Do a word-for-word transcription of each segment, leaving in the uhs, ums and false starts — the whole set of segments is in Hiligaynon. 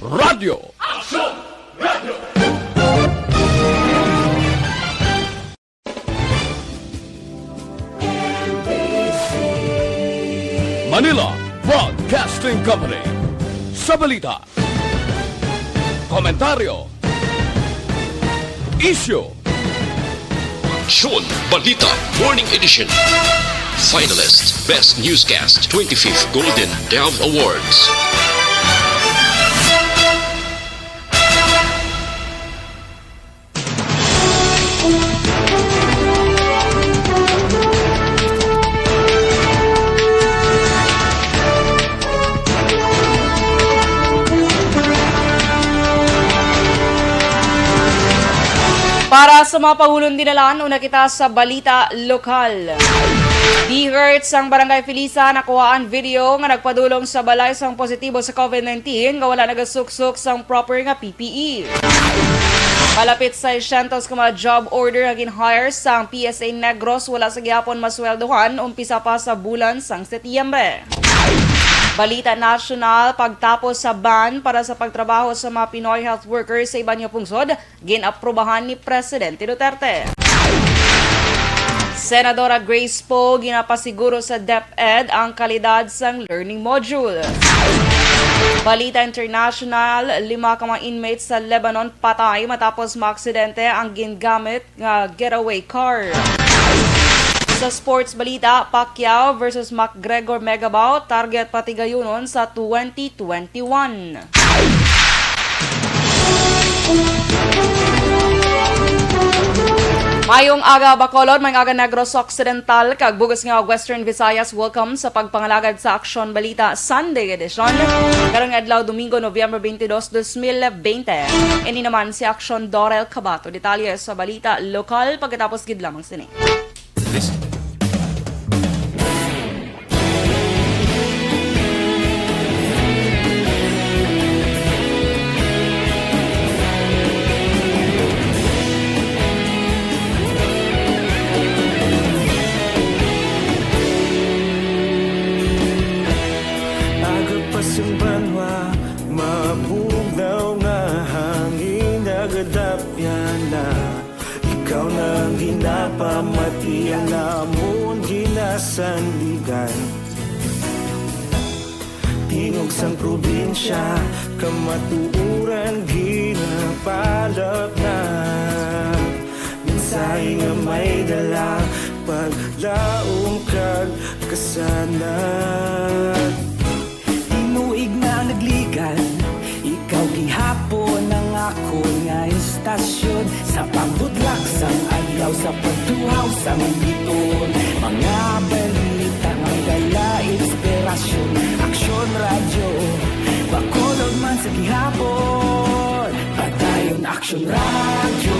Radyo. Manila Broadcasting Company. Sa balita, komentaryo, isyu, Aksyon Balita Morning Edition. Finalist, Best Newscast, twenty-fifth Golden Dove Awards. Para sa mga pahulong dinalan, una kita sa balita lokal. Di hurt sang Barangay Felisa nakuhaan video nga nagpadulong sa balay sang positibo sa COVID nineteen nga wala nagasuksok sang proper nga P P E. Malapit seiscientos ka mga job order nga gin-hire sang P S A Negros wala sa gihapon masweldohan umpisa pa sa bulan sang Setyembre. Balita nasyonal, pagtapos sa ban para sa pagtrabaho sa mga Pinoy health workers sa iban nga pungsod, gin-aprubahan ni Presidente Duterte. Senadora Grace Poe ginapasiguro sa DepEd ang kalidad sang learning module. Balita international, lima ka mga inmates sa Lebanon patay matapos maaksidente ang gingamit nga getaway car. Sa sports balita, Pacquiao versus McGregor Megabout, target patigayunon sa twenty twenty-one. Mayong aga, Bacolod, mayong aga, Negros Occidental, kag bug-os nga Western Visayas. Welcome sa pagpangalagad sa Aksyon Balita Sunday Edition. Karong adlaw, Domingo, Nobyembre twenty-two, twenty twenty. Ini naman si Aksyon Dorel Cabato. Detalye sa balita lokal pagkatapos gid lamang sini. Listen. Aga pa sang banwa, mabugnaw nga hangin nagadapyan na. Ikaw na ang ginapamati, ang amon ginasandigan. Tingog sang probinsya, kamatuoran ginapalapnag. Mensahe nga may dala, paglaom kag kasanag. Tinuig na ang nagligan, ikaw gihapon ang akon nga istasyon. Sa pagbutlak sang adlaw, sa pagtuhaw sang biton, mga balita nga may dala inspirasyon. Aksyon Radyo, Bacolod man sa gihapon. Padayon Aksyon Radyo,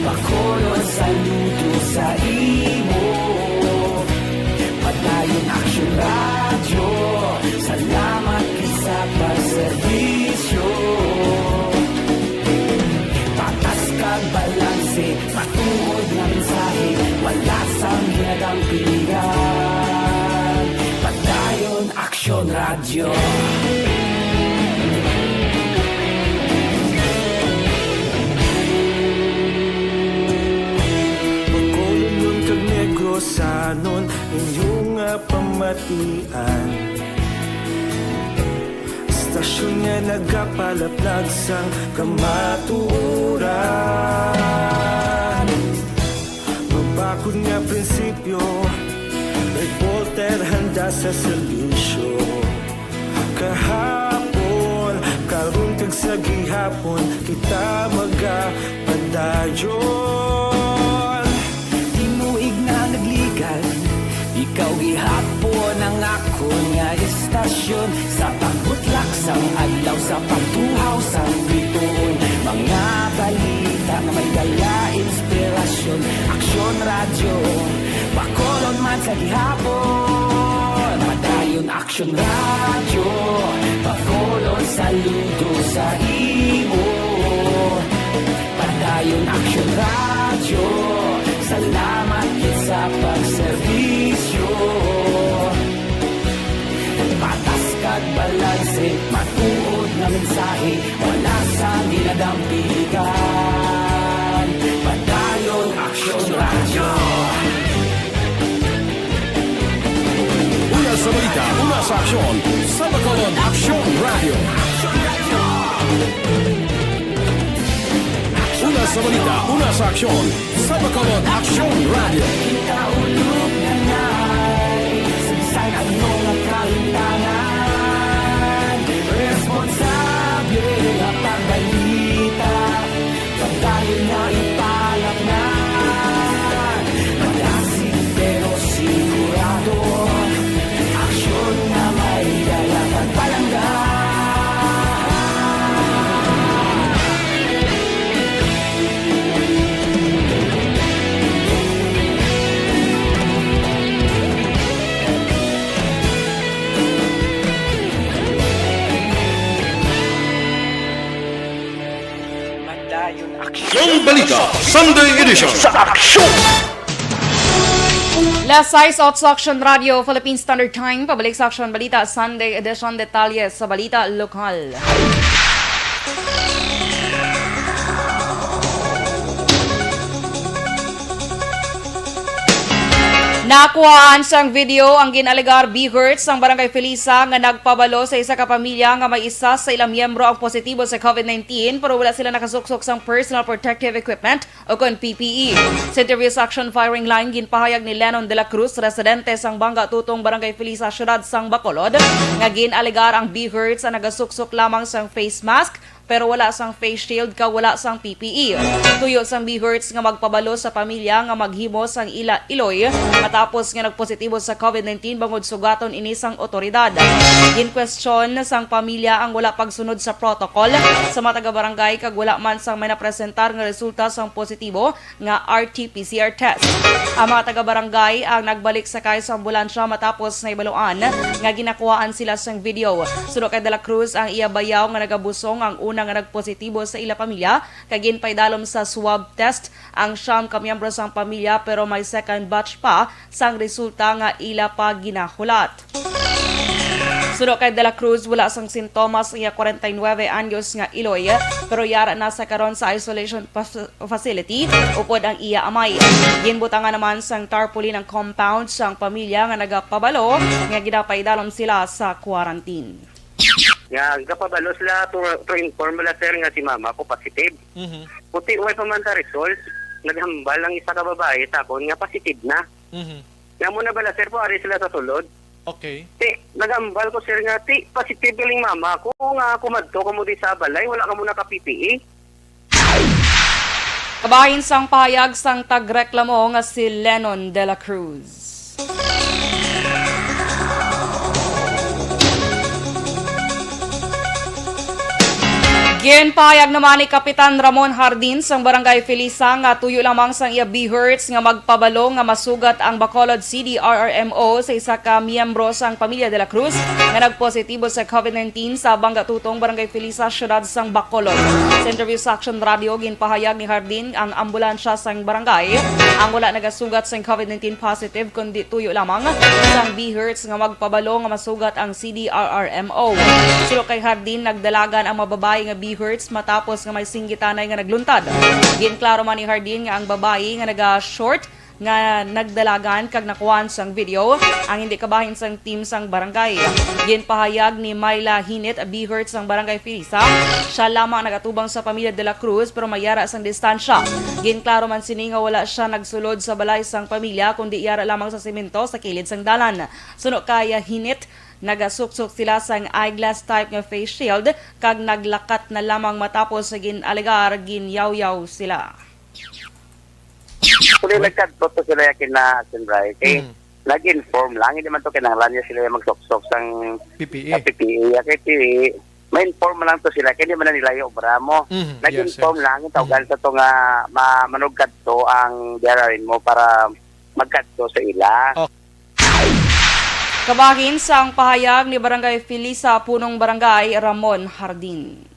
Bacolod, saludo sa imo. Padayon Aksyon Radyo, salamat gid sa pagserbisyo. Patas kag balanse, matuod nga mensahe, wala sang ginadampigan. Padayon Aksyon Radyo. Bacolodnon kag Negrosanon, inyo nga pamatian. Istasyon nga nagapalaplag sang kamatuoran. Mabakod nga prinsipyo, reporter handa sa serbisyo. Kahapon, karon kag sa gihapon, kita magapadayon. Tinuig na nagligan, ikaw gihapon ang akon nga istasyon. Sa pagbutlak sang adlaw, sa pagtuhaw sang bituon, mga balita nga may dala inspirasyon. Aksyon Radyo, Bacolod man sa gihapon. Padayon Aksyon Radyo, Bacolod, saludo sa imo. Padayon Aksyon Radyo, salamat gid sa pagserbisyo. Patas kag balanse, matuod Mensahe, wala sa ginadampigan. Padayon Aksyon Radyo. Una sa balita, una sa aksyon, sa Bacolod Aksyon Radyo. Una sa balita, una sa aksyon, sa Bacolod Aksyon Radyo. Kita ulog na nai, sa bisan ano nga kalimtangan, responsable nga pagbalita, pagdayon nga ipalapnan. Madasig pero sigurado, aksyon nga may dala kag palangga. Aksyon Balita, Sunday Edition. Sa aksyon! Las sais, otso, Aksyon Radio, Philippine Standard Time. Pabalik sa Aksyon Balita, Sunday Edition. Detalye sa balita lokal. Nakuhaan sang video ang gin-alegar BHERTs sang Barangay Felisa nga nagpabalo sa isa ka pamilya nga may isa sa ilang miyembro ang positibo sa COVID nineteen, pero wala sila nakasuksok sang personal protective equipment o kon P P E. Sa interview sa Action Firing Line, ginpahayag ni Lennon de la Cruz, residente sang Banga Tutong, Barangay Felisa, Siyudad sang Bacolod, nga gin-alegar ang BHERTs ang nagasuksok lamang sang face mask pero wala sang face shield kag wala sang P P E. Tuyo sang BHERTs nga magpabalo sa pamilya nga maghimo sang ila iloy matapos nga nagpositibo sa COVID nineteen bangod sugaton ini sang otoridad. Ginkwestiyon sang pamilya ang wala pagsunod sa protocol sa mga taga-barangay kag wala man sang may napresentar nga resulta sang positibo nga R T P C R test. Ang mga taga-barangay ang nagbalik sakay sa ambulansya matapos nahibaluan nga ginakuhaan sila sang video. Suno kay De La Cruz, ang iya bayaw nga nagabusong ang una nga nagpositibo sa ila pamilya kag ginpaidalom sa swab test ang siyam ka miyembro sang pamilya, pero may second batch pa sang resulta nga ila pa ginahulat. Suno kay De La Cruz, wala sang sintomas ang iya kwarenta y nuebe anyos nga iloy, pero yara na sa karon sa isolation pas- facility upod ang iya amay. Ginbutangan naman sang tarpaulin ang compound sang pamilya nga nagapabalo nga ginapaidalom sila sa quarantine. Nga gapabalo sila to, to inform bala, sir, nga si mama ko positive. Mhm. Puti, way pa man ta result, naghambal ang isa ka babae sa akon nga positive na. Mhm. Nga mo na bala, sir, po ari sila sa sulod. Okay. Ti, naghambal ko, sir, nga ti positive galing mama ko nga kumadto kamo di sa balay, wala kamo naka P P E. Kabahin sang pahayag sang tagreklamo nga si Lennon de la Cruz. Ginpahayag naman ni Kapitan Ramon Hardin sang Barangay Felisa nga tuyo lamang sang iya BHERTs nga magpabalo nga masugat ang Bacolod C D R R M O sa isa ka miyembro sang pamilya de la Cruz nga nagpositibo sa COVID nineteen sa Banga Tutong, Barangay Felisa, Siyudad sang Bacolod. Sa interview sa Action Radio, ginpahayag ni Hardin ang ambulansya sang barangay ang wala nagasugat sang COVID nineteen positive, kundi tuyo lamang sang BHERTs nga magpabalo nga masugat ang C D R R M O. Suno kay Hardin, nagdalagan ang mga babayi nga BHERTs matapos nga may singgitanay nga nagluntad. Ginklaro man ni Hardin nga ang babayi nga naga-short nga nagdalagan kag nakuhaan sang video ang hindi kabahin sang team sang barangay. Ginpahayag ni Myla Hinit, BHERT sang Barangay Felisa, siya lamang nagatubang sa pamilya de la Cruz pero may yara sang distansya. Ginklaro man sini nga wala siya nagsulod sa balay sang pamilya kundi yara lamang sa semento sa kilid sang dalan. Suno kay Hinit, nagasuksok sila sang eyeglass type nga face shield kag naglakat na lamang matapos sa gin-alegar ginyawyaw sila. Actually, nagkadto to sila kina Action Bright. Eh, Mm. nag-inform lang, hindi man to kinahanglan niya sila yung magsuksok sang P P E. Sa P P E. Ya, kay ti, ma-inform lang to sila, kaya di man na nila yung obra mo. Mhm, yes, Nag-inform yes. lang, yung tawgan Mhm. sa to nga ma-, manugkadto ang D R R mo para magkadto sa ila. Okay. Kabahin sang pahayag ni Barangay Felisa, Punong Barangay Ramon Hardin.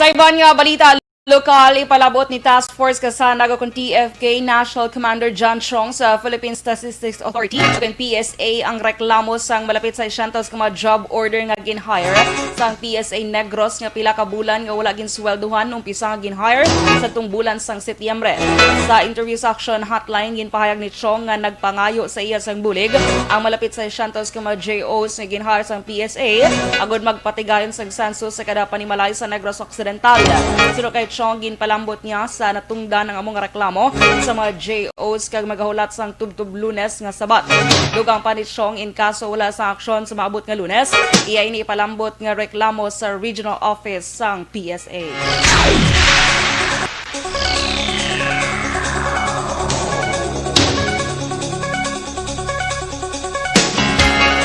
Sa iban nga balita, Lokal, ipalabot ni Task Force Kasanag o kon T F K National Commander John Chong sa Philippine Statistics Authority o kon P S A ang reklamo sang malapit seiscientos ka mga job order nga gin-hire sang P S A Negros nga pila ka bulan nga wala ginsweldohan umpisa nga gin-hire sa tong bulan sang Setyembre. Sa interview sa Action Hotline, ginpahayag ni Chong nga nagpangayo sa iya sang bulig ang malapit seiscientos ka mga J Os nga gin-hire sang P S A agud magpatigayon sang sensus sa kada panimalay sa Negros Occidental. Suno kay Chong, ginpalambot niya sa natungdan ang among reklamo sa mga J Os kag magahulat sang tubtob Lunes nga sabat. Dugang pa ni Chong, in kaso wala sang aksyon sa maabot nga Lunes, iya ini ipalambot nga reklamo sa regional office sang P S A.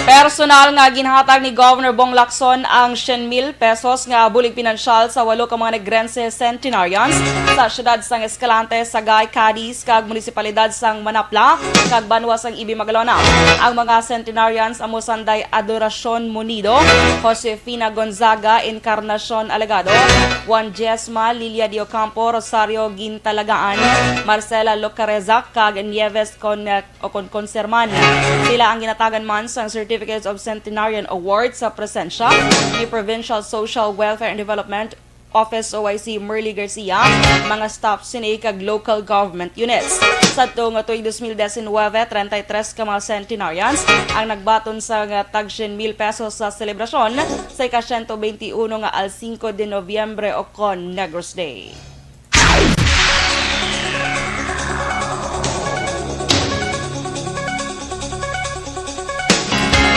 Personal nga ginhatag ni Governor Bong Lacson ang syen mil pesos nga bulig pinansyal sa walo ka mga Negrense centenarians sa siyudad sang Escalante, Sagay, Cadiz, kag munisipalidad sang Manapla kag banwa sang Ibi Magalona. Ang mga centenarians amo sanday Adoracion Monido, Josefina Gonzaga, Encarnacion Alegado, Juan Jesma, Lilia de Ocampo, Rosario Gintalagaan, Marcela Locareza, kag Nieves Con o kon Conserman. Sila ang ginatagan man sang Certificates of Centenarian Award sa presensya ni Provincial Social Welfare and Development Office, O I C, Merly Garcia, mga staff sini kag local government units. Sadto nga tuig dos mil diecinuebe, treinta y tres ka mga centenarians ang nagbaton sa nga tag syen mil pesos sa selebrasyon sa ika sento beintiuno nga Al Cinco de Noviembre o kon Negros Day.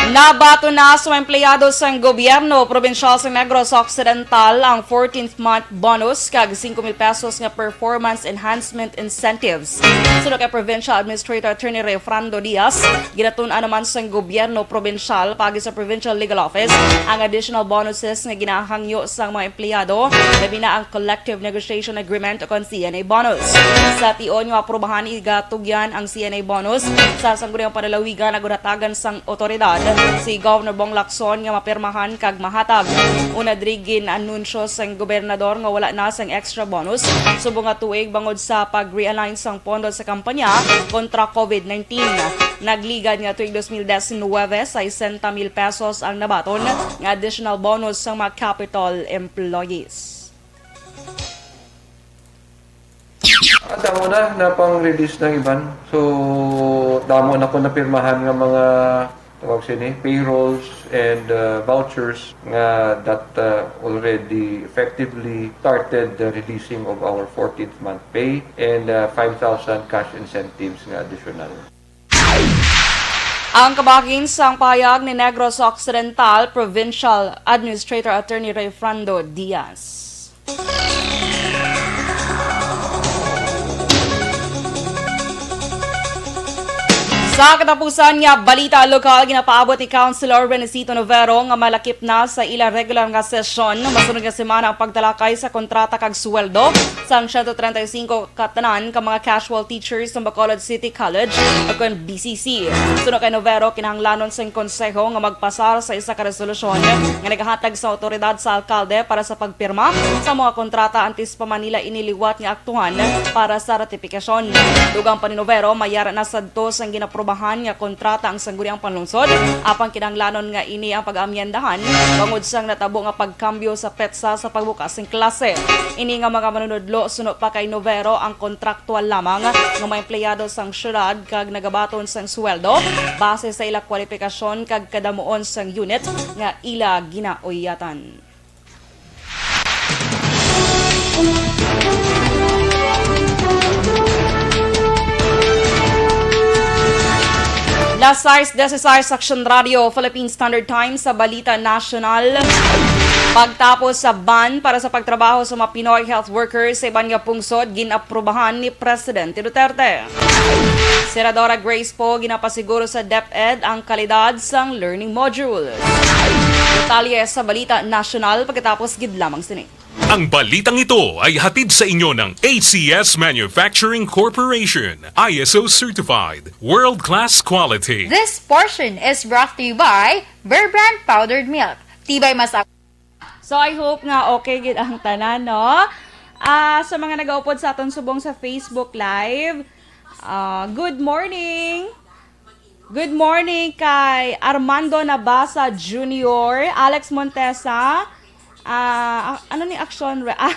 Nabaton na sa mga empleyado sang gobyerno probinsyal sa Negros Occidental ang fourteenth month bonus kag singko mil pesos nga performance enhancement incentives. Suno kay Provincial Administrator Attorney Refrando Diaz, ginatun-an naman sang gobyerno probinsyal paagi sa Provincial Legal Office ang additional bonuses nga ginahangyo sang mga empleyado, labi na ang Collective Negotiation Agreement o kon C N A bonus. Sa tion nga aprubahan, igatugyan ang C N A bonus sa sangguniang panlalawigan, agud hatagan sang otoridad si Governor Bong Lacson nga mapirmahan kag mahatag. Una diri, gin-anunsyo sang gobernador nga wala na sang extra bonus subong nga tuig bangod sa pag-realign sang pondo sa kampanya kontra covid nineteen. Nagligad nga tuig dos mil diecinuebe, sesenta mil pesos ang nabaton nga additional bonus sang mga Capitol employees. Ah, damo na, na pang-release ng iban. So, damo na ko napirmahan nga mga, tawag sini, payrolls and, uh, vouchers nga that, uh, already effectively started, uh, releasing of our fourteenth month pay and, uh, five thousand cash incentives nga additional. Ang kabahin sang pahayag ni Negros Occidental Provincial Administrator Attorney Rayfrando Diaz. Sa katapusan nga balita lokal, ginapaabot ni Councilor Renesito Novero nga malakip na sa ila regular nga sesyon masunod nga semana ang pagtalakay sa kontrata kag sweldo sang siyento treinta y cinco katanan ka mga casual teachers sa Bacolod City College o kon B C C. Suno kay Novero, kinahanglanon sang konseho nga magpasar sa isa ka resolusyon nga nagahatag sa awtoridad sa alkalde para sa pagpirma sa mga kontrata antes pa man nila ini liwat nga aktuhan para sa ratifikasyon. Dugang pa ni Novero, mayara na sadto sang ginaprubahan nga kontrata ang Sangguniang Panlungsod, apang kinahanglanon nga ini ang pag-amyendahan bangod sang natabo nga pagkambyo sa petsa sa pagbukas sing klase. Ini nga mga manunudlo, suno pa kay Novero, ang kontraktual lamang nga mga empleyado sang syudad kag nagabaton sang sweldo base sa ila kwalipikasyon kag kadamuon sang unit nga ila ginauyatan. Las sais dieciséis, Action Radio, Philippine Standard Time sa Balita Nasyonal. Pagtapos sa ban para sa pagtrabaho sa mga Pinoy health workers sa iban nga pungsod, gin-aprubahan ni Presidente Duterte. Senadora Grace Poe ginapasiguro sa DepEd ang kalidad sang learning modules. Detalye sa Balita Nasyonal pagkatapos gid lamang sini. Ang balitang ito ay hatid sa inyo ng A C S Manufacturing Corporation, I S O certified, world-class quality. This portion is brought to you by Bear Brand Powdered Milk. Tibay mas So, I hope nga okay gid ang tanan, no? Ah, sa mga nagaupod sa aton subong sa Facebook Live, ah, good morning. Good morning kay Armando Nabasa Junior, Alex Montesa, ah, ano ni Action Red? Ah,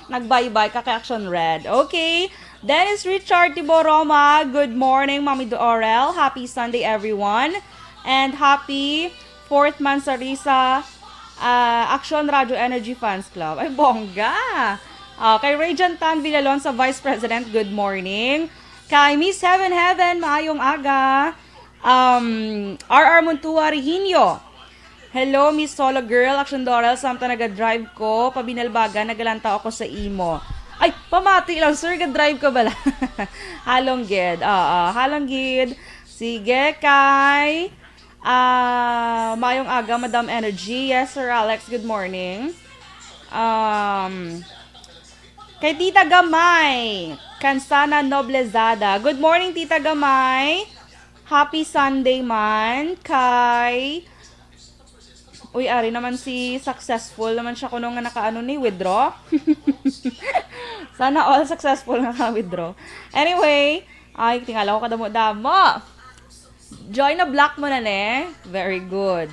nagbaybay ka kay Action Red. Okay. Dennis Richard Tiboroma, good morning, Mami Dorel. Happy Sunday, everyone. And happy fourth Mansarisa, ah, Action Radio Energy Fans Club. Ay, bongga! Ah, kay Radiant Tan Villalon sa Vice President, good morning. Kay Miss Heaven Heaven, maayong aga. Um, R R Montua Rehinio, hello, Miss Solo Girl, Action Doral, samtang naga-drive ko, pabinalbagan, nagalantaw ako sa imo. Ay, pamati lang, sir, ga-drive ka bala? Halong gid, oo, halong gid. Sige, kay, ah, mayong aga, Madam Energy. Yes, Sir Alex, good morning. Um, kay Tita Gamay, Kansana Noblezada. Good morning, Tita Gamay. Happy Sunday man. Kay, uy, ari naman si successful naman siya kuno nga nakaano ni withdraw. Sana all successful nga ka-withdraw. Anyway, ay, tingala ko kadamo-damo. Joy, na-block mo na, ne? Very good.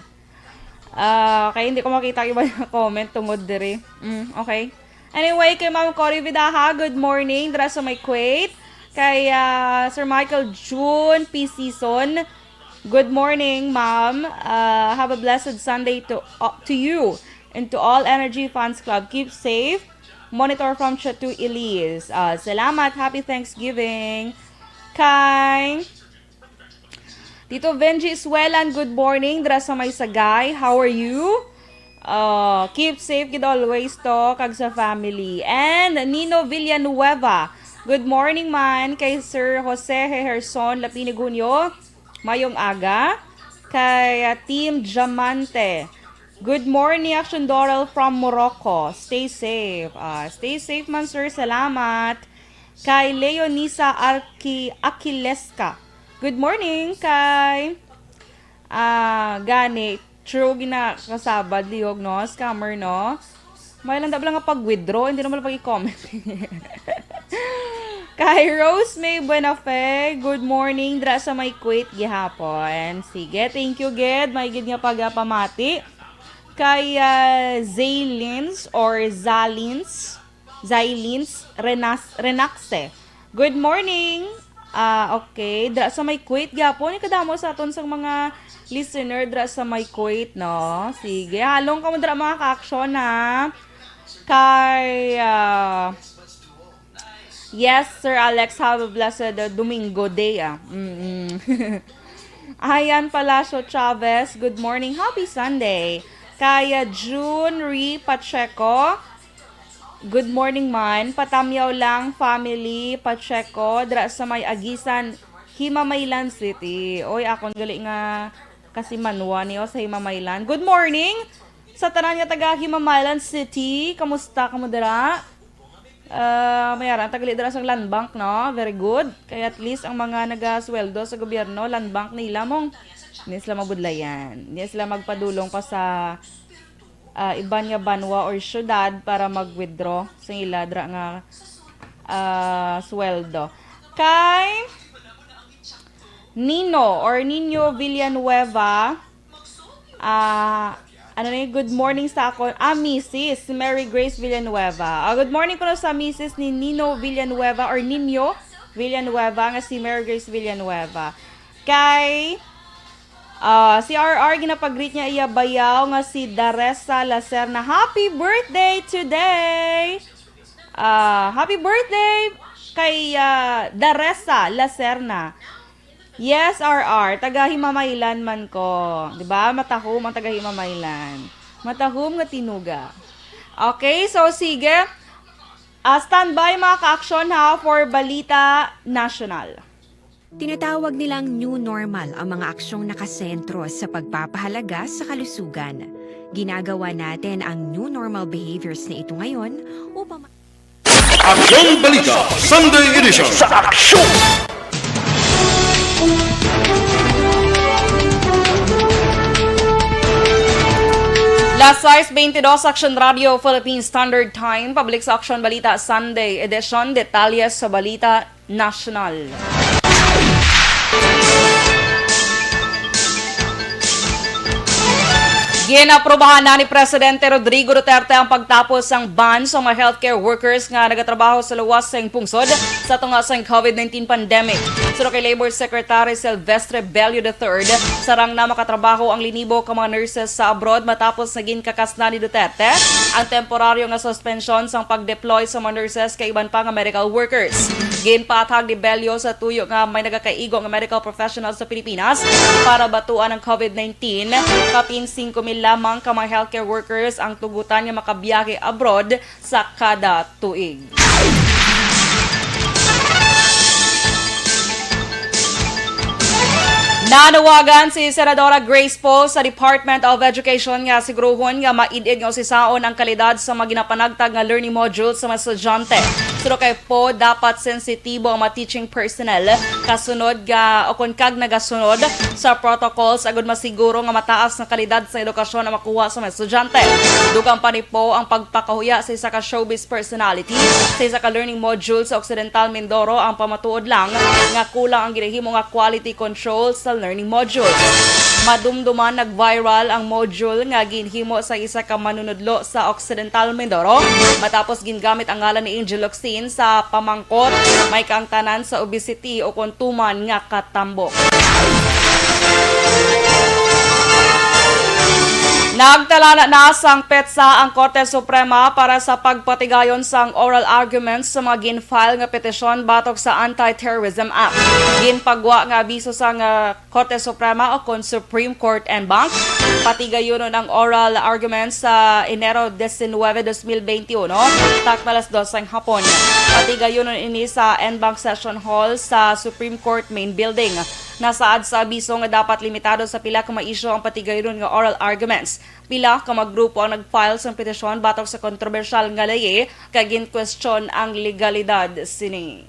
Ah, kay hindi ko makita ang iba nga comment tungod diri. Mm, okay. Anyway, kay Ma'am Cory Vidaha, good morning, dira sa may Kuwait. Kay, ah, Sir Michael June P. Season, good morning, ma'am. Ah, have a blessed Sunday to, uh, to you and to all Energy Fans Club. Keep safe. Monitor from Chateau Elise. Ah, salamat. Happy Thanksgiving. Kay Tito Benji Iswelan, good morning, dira sa may Sagay. How are you? Uh, keep safe gid always to, kag sa family. And Nino Villanueva, good morning man kay Sir Jose Heherson Lapinig Junio. Mayong aga. Kay, uh, Team Diamante, good morning, Action Doral from Morocco. Stay safe. Ah, stay safe man, sir. Salamat. Kay Leonisa Arki-, Aquileska, good morning. Kay, ah, gani, true, ginakasabad, lihog, no? Scammer, no? May lang daw lang nga pag-withdraw, hindi naman pag-i-comment. Kay Rose May Buenafe, good morning, dra sa may Kuwait gihapon. Sige, thank you, gid. May gid nga pagapamati. Kay, ah, Zaylins or Zalins, Zaylins Renas-, Renaxe. Good morning. Ah, okay. Dra sa may Kuwait gyapon. Kadamo sa aton sang mga listener dra sa may Kuwait, no? Sige, halong kamo dra, mga ka-aksyon, ha? Kay, ah, yes, Sir Alex, have a blessed, uh, Domingo day, ah. Mm-mm. Ayan, Palacio Chavez, good morning, happy Sunday. Kay, ah, June Ri Pacheco, good morning man. Patamyaw lang, family Pacheco, dra sa may Agisan, Himamaylan City. Oy, akon gali nga kasimanwa niyo sa Himamaylan. Good morning sa tanan nga taga Himamaylan City. Kamusta kamo dira? Ah, may ara ang tagali dira sa land bank, no? Very good. Kaya at least ang mga nagasweldo sa gobyerno, land bank nila mong hindi sila mabudlayan. Hindi sila magpadulong pa sa, ah, iban nga banwa or syudad para mag-withdraw sa ila dira nga, ah, sweldo. Kay Nino or Nino Villanueva, ah, ano ni, good morning sa akon, ah, Missus Mary Grace Villanueva. Ah, good morning kuno sa Missus ni Nino Villanueva or Nino Villanueva nga si Mary Grace Villanueva. Kay, ah, si R R, ginapag-greet niya iya bayaw nga si Daresa Lacerna. Happy birthday today! Ah, happy birthday kay, ah, Daresa Lacerna. Yes, R R, taga Himamaylan man ko. Di ba? Matahom ang taga Himamaylan. Matahom nga tinuga. Okay, so sige. Ah, standby, mga ka-aksyon, ha, for Balita National. Tinatawag nilang new normal ang mga aksyong nakasentro sa pagpapahalaga sa kalusugan. Ginagawa natin ang new normal behaviors na ito ngayon upang ma- Aksyon Balita Sunday Edition. Sa aksyon! Alas sais bentidós, Action Radio Philippine Standard Time, pabalik sa Action Balita Sunday Edition. Detalye sa balita nasyonal. Ginaprubahan na ni Presidente Rodrigo Duterte ang pagtapos sang ban sa mga healthcare workers nga nagatrabaho sa luwas sang pungsod sa tunga sang COVID nineteen pandemic. Suno kay Labor Secretary Silvestre Bello the third, sarang na makatrabaho ang linibo ka mga nurses sa abroad matapos nga ginkakasna ni Duterte ang temporaryo nga suspensyon sang pag-deploy sa mga nurses kag iban pa nga medical workers. Ginpaathag ni Bello sa tuyo nga may nagakaigo nga medical professionals sa Pilipinas para batuan ang COVID nineteen. Kapin singko mil lamang ka mga healthcare workers ang tugutan nga makabiyahe abroad sa kada tuig. Nanawagan si Senadora Grace Poe sa Department of Education nga siguruhon nga maid-id nga usisaon ang kalidad sa mga ginapanagtag nga learning modules sa mga estudyante. Suno kay Poe, dapat sensitibo ang mga teaching personnel kasunod nga o kon kag nagasunod sa protocols agud masiguro nga mataas nga kalidad sa edukasyon ang makuha sa mga estudyante. Dugang pa ni Poe ang pagpakahuya sa isa ka showbiz personality sa isa ka learning module sa Occidental Mindoro ang pamatuod lang nga kulang ang ginahimo nga quality control sa learning module. Madumduman nag-viral ang module nga ginhimo sa isa ka manunudlo sa Occidental Mindoro matapos gingamit ang ngalan ni Angel Locsin sa pamangkot may kaangtanan sa obesity o kon tuman nga katambok. Nagtalana na sang petsa ang Korte Suprema para sa pagpatigayon sang oral arguments sa mga gin-file nga petisyon batok sa Anti-Terrorism Act. Ginpagwa nga abiso sang, ah, Korte Suprema o kon Supreme Court en banc, patigayunon ang oral arguments sa Enero diecinueve, dos mil veintiuno, takna alas dos sang hapon. Patigayunon ini sa en banc Session Hall sa Supreme Court Main Building. Nasaad sa abiso nga dapat limitado sa pila ka mga isyu ang patigayunon nga oral arguments. Pila ka mga grupo ang nag-file sang petisyon batok sa kontrobersyal nga leye kag gin-question ang legalidad sini.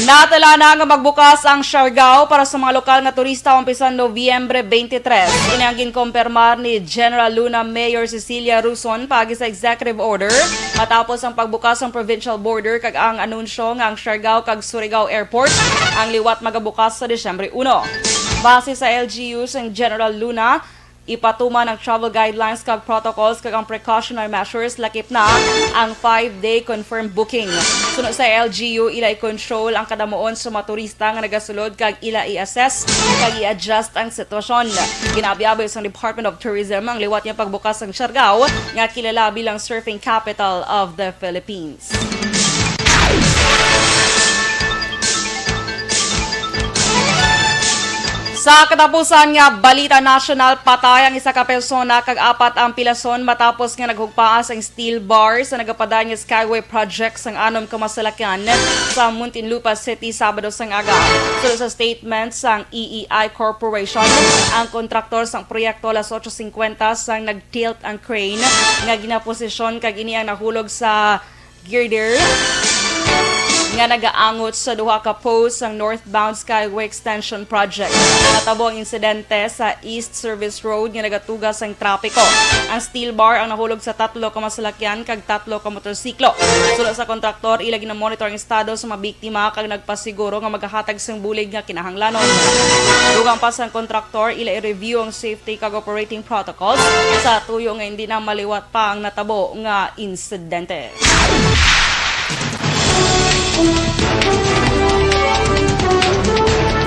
Natala na nga magbukas ang Siargao para sa mga lokal nga turista umpisan Nobyembre twenty-three. Ini ang ginkumpirmar ni General Luna Mayor Cecilia Ruson paagi sa executive order matapos ang pagbukas sang provincial border kag ang anunsyo nga ang Siargao kag Surigao Airport ang liwat magabukas sa Disyembre uno. Base sa L G U sang General Luna, ipatuman ang travel guidelines kag protocols kag ang precautionary measures, lakip na ang five-day confirmed booking. Suno sa L G U, ila i-control ang kadamuon sa mga turista nga nagasulod kag ila i-assess kag i-adjust ang sitwasyon. Ginaabyaboy sang Department of Tourism ang liwat nga pagbukas sang Siargao nga kilala bilang surfing capital of the Philippines. Sa katapusan nga balita nasyonal, patay ang isa ka persona kag apat ang pilason matapos nga naghugpaas ang steel bar sa nagapadayon nga Skyway Project sang anom ka masalakyan sa Muntinlupa City, Sabado sang aga. Suno sa statement sang E E I Corporation, ang kontraktor sang proyekto alas otso singkwenta sang nag-tilt ang crane nga ginaposisyon kag ini ang nahulog sa girder nga nagaangot sa duha ka post sang northbound Skyway Extension Project. Natabo ang insidente sa East Service Road nga nagatuga sang trapiko. Ang steel bar ang nahulog sa tatlo ka masalakyan kag tatlo ka motorsiklo. Suno sa kontraktor, ila ginamonitor ang estado sa mga biktima kag nagpasiguro nga magahatag sang bulig nga kinahanglanon. Dugang pa sang kontraktor, ila i-review ang safety kag operating protocols sa tuyo nga hindi na maliwat pa ang natabo nga insidente.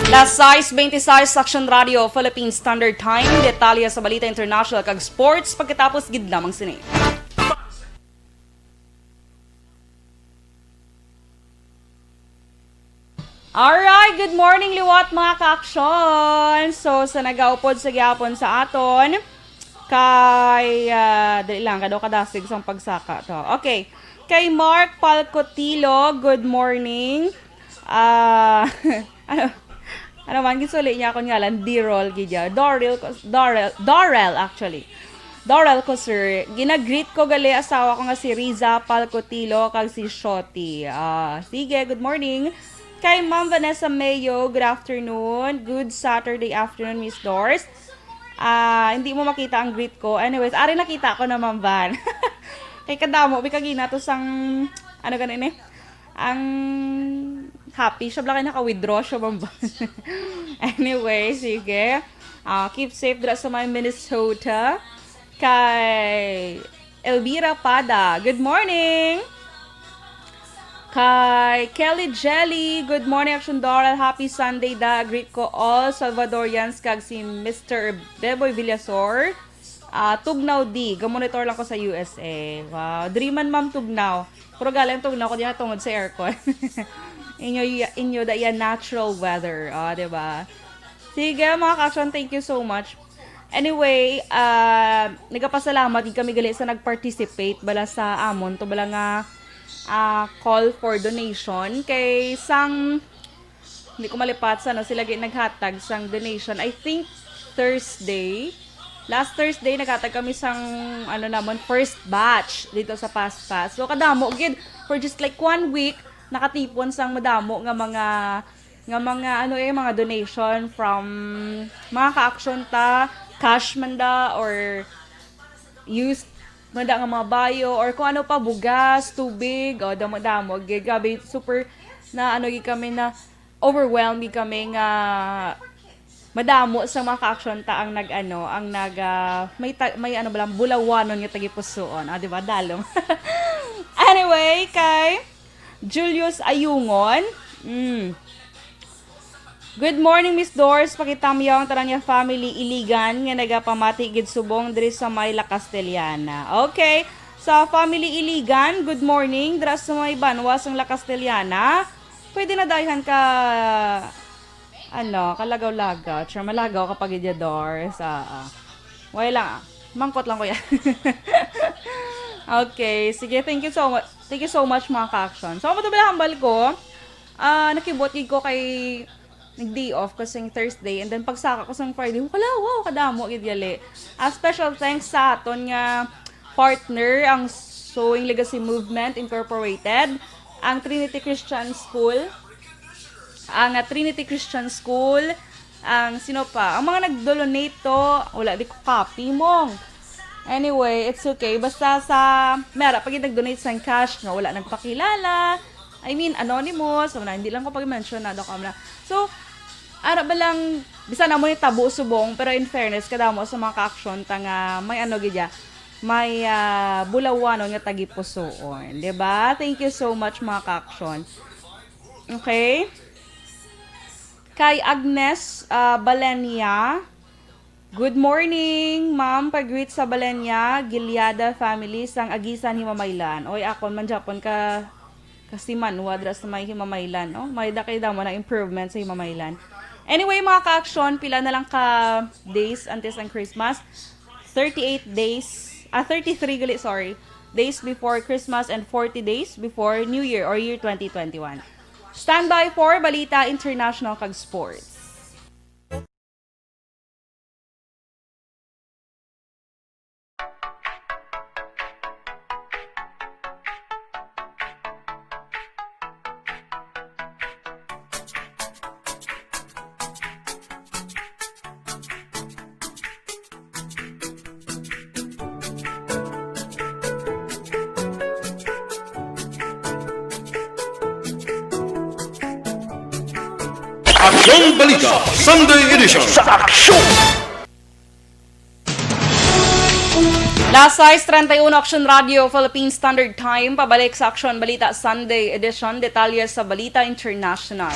Alas sais bentisisays, Action Radio Philippine Standard Time. Detalye sa balita international kag sports pagkatapos gid lamang sini. Alright, good morning liwat, mga ka-aksyon. So, sa nagaupod sa gihapon sa aton, kay, ah, dali lang, kadaw kadasig sang pagsaka to. Okay, kay Mark Palcotilo, good morning. Ah, ano, ano man, gisuli niya akong ngalan, Dirol, gid ya. Doril, Dorel, Dorel, actually. Dorel ko, sir. Ginagreet ko gali asawa ko nga si Riza Palcotilo kag si Shoti. Ah, sige, good morning. Kay Ma'am Vanessa Mayo, good afternoon. Good Saturday afternoon, Miss Doris. Ah, hindi mo makita ang greet ko. Anyways, ari, nakita ko na, Ma'am Van. Kay kadamo, bi kagina to sang, ano gani ni? Ang happy siya, bala kay naka-withdraw siya, Ma'am Van. Anyway, sige. Ah, keep safe dira sa may Minnesota. Kay Elvira Pada, good morning! Kay Kelly Jelly, good morning, Action Doral. Happy Sunday da. Greet ko all Salvadorians kag si Mister Beboy Villasor. Ah, Tugnaw D, gamonitor lang ko sa U S A. Wow, diri man, Ma'am Tugnaw. Pero galing Tugnaw ko diya tungod sa aircon. Inyo, inyo da iya natural weather, oh, di ba? Sige, mga ka-action, thank you so much. Anyway, ah, nagapasalamat gid kami gali sa nag-participate bala sa amon to bala nga, ah, call for donation kay sang, hindi ko malipat sa, no, sila gid naghatag sang donation. I think Thursday, last Thursday naghatag kami sang, ano, namon, first batch dito sa Paspas. So kadamo gid, for just like one week, nakatipon sang madamo nga mga nga mga, ano, eh, mga donation from mga ka-action ta, cash man da or used man da nga mga bayo or kung ano pa, bugas, tubig, o damo-damo. Gi-, grabe, super na, ano, gid kami, na overwhelmed gid kami nga madamo sa mga ka-action ta ang nag-, ano, ang nag, ah, may ta-, may, ano ba lang, bulawanon nga tagipusoon. Ah, di ba? Dalom. Anyway, kay Julius Ayungon. Mm. Good morning, Miss Doris. Pakitamyaw ang tanan niya family Iligan nga nagapamati gid subong diri sa may La Castellana. Okay. Sa family Iligan, good morning. Dira sa may banwa sang La Castellana. Pwede na dayhan ka, ano, kalagaw-lagaw. Sure, malagaw ka pag idya, Doris. Ah, ah. Wala lang, ah. Mangkot lang ko yan. Okay, sige, thank you so much. Thank you so much, mga ka-action. So, amo to bala hambal ko. Ah, nakibot gid ko kay nag-day off ko sang Thursday, and then pagsaka ko sang Friday, wala, wow, kadamo gid gali. A special thanks sa aton nga partner, ang Sowing Legacy Movement Incorporated, ang Trinity Christian School, ang, ah, Trinity Christian School, ang sino pa? Ang mga nag-donate to, wala, di ko copy, mong. Anyway, it's okay. Basta sa, mera pa gid nag-donate sang cash nga wala nagpakilala. I mean, anonymous, wala, hindi lang ko pag-mention na, dako na. So, ara ba lang, bisan amo ni tabo subong, pero in fairness, kadamo sa mga ka-action ta nga may, ano gid ya, may, ah, bulawanon nga tagipusoon, di ba? Thank you so much, mga ka-action. Okay. Kay Agnes, ah, Balenia, good morning, ma'am. Pag-greet sa Balenia, Gileada family sang Agisan, Himamaylan. Oy, akon man gyapon ka, kasimanwa dira sa may Himamaylan, no? May da kay damo na improvement sa Himamaylan. Anyway, mga ka-action, pila na lang ka days antes ang Christmas? Thirty-eight days, ah, thirty-three gali, sorry. Days before Christmas and forty days before New Year or year twenty twenty-one. Stand by for Balita International kag Sports. Aksyon Balita Sunday Edition. Sa Aksyon! Las sais treinta y uno, Action Radio, Philippine Standard Time. Pabalik sa Aksyon Balita Sunday Edition. Detalye sa Balita International.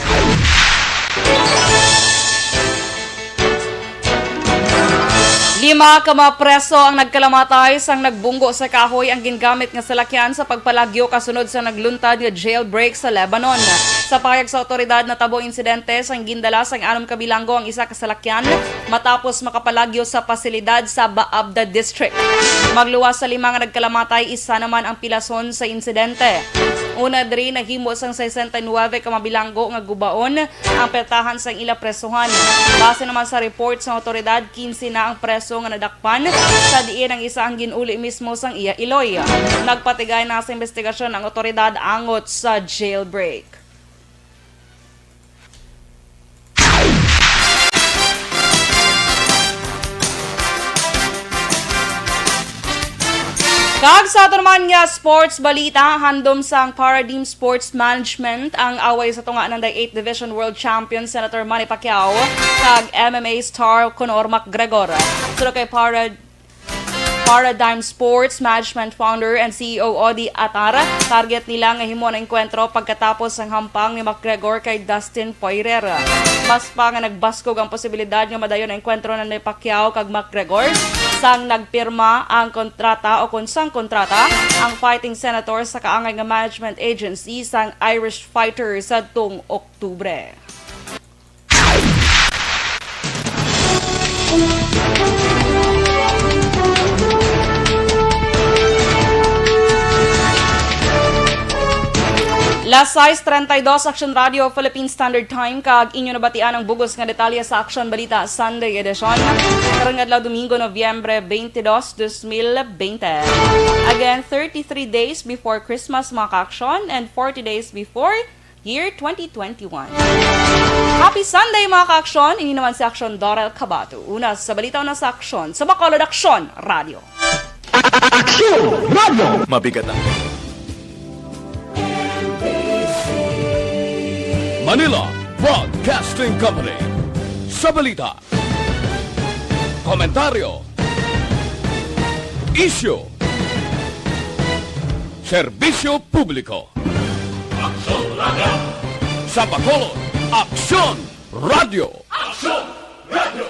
Lima ka mga preso ang nagkalamatay sang nagbunggo sa kahoy ang gingamit nga salakyan sa pagpalagyo kasunod sa nagluntad nga jailbreak sa Lebanon. Sa pahayag sa awtoridad, natabo ang insidente sang gindala sang anom ka bilanggo ang isa ka salakyan matapos makapalagyo sa pasilidad sa Baabda District. Magluwas sa lima nga nagkalamatay, isa naman ang pilason sa insidente. Una diri, nahimo sang sesenta y nuebe ka mga bilanggo nga gubaon ang pertahan sang ila presohan. Base naman sa report sa awtoridad, quince na ang preso nga nadakpan, sa diin ang isa ang gin-uli mismo sang iya iloy. Nagpatigay na sa investigasyon ang awtoridad angot sa jailbreak. Kag sa aton man nga sports balita, handom sang Paradigm Sports Management ang away sa tunga ng eighth Division World Champion Senator Manny Pacquiao kag M M A star Conor McGregor. Sulod kay Para Paradigm Sports Management founder and C E O Odi Atar, target nila nga himo ang engkwentro pagkatapos sang hampang ni McGregor kay Dustin Poirier. Mas pa nga nagbaskog ang posibilidad nga madayon ang engkwentro ni Pacquiao kag McGregor sang nagpirma ang kontrata o kon sang kontrata ang fighting senator sa kaangay nga management agency sang Irish fighter sadtong Oktubre. Las sais treinta y dos, Action Radio Philippine Standard Time, kag inyo nabatian ang bugos nga detalye sa Action Balita Sunday Edition, karong adlaw, Domingo, Nobyembre twenty-two, twenty twenty. Again, thirty-three days before Christmas, mga ka-aksyon, and forty days before year twenty twenty-one. Happy Sunday, mga ka-aksyon! Ini naman si Aksyon Dorel Cabato. Una sa balita, una sa aksyon, sa Bacolod Aksyon Radio. Aksyon Radio! Mabigat ang Manila Broadcasting Company. Sa balita, komentaryo, isyu, serbisyo publiko. Aksyon Radio. Sa Bacolod, Aksyon Radio. Aksyon Radio.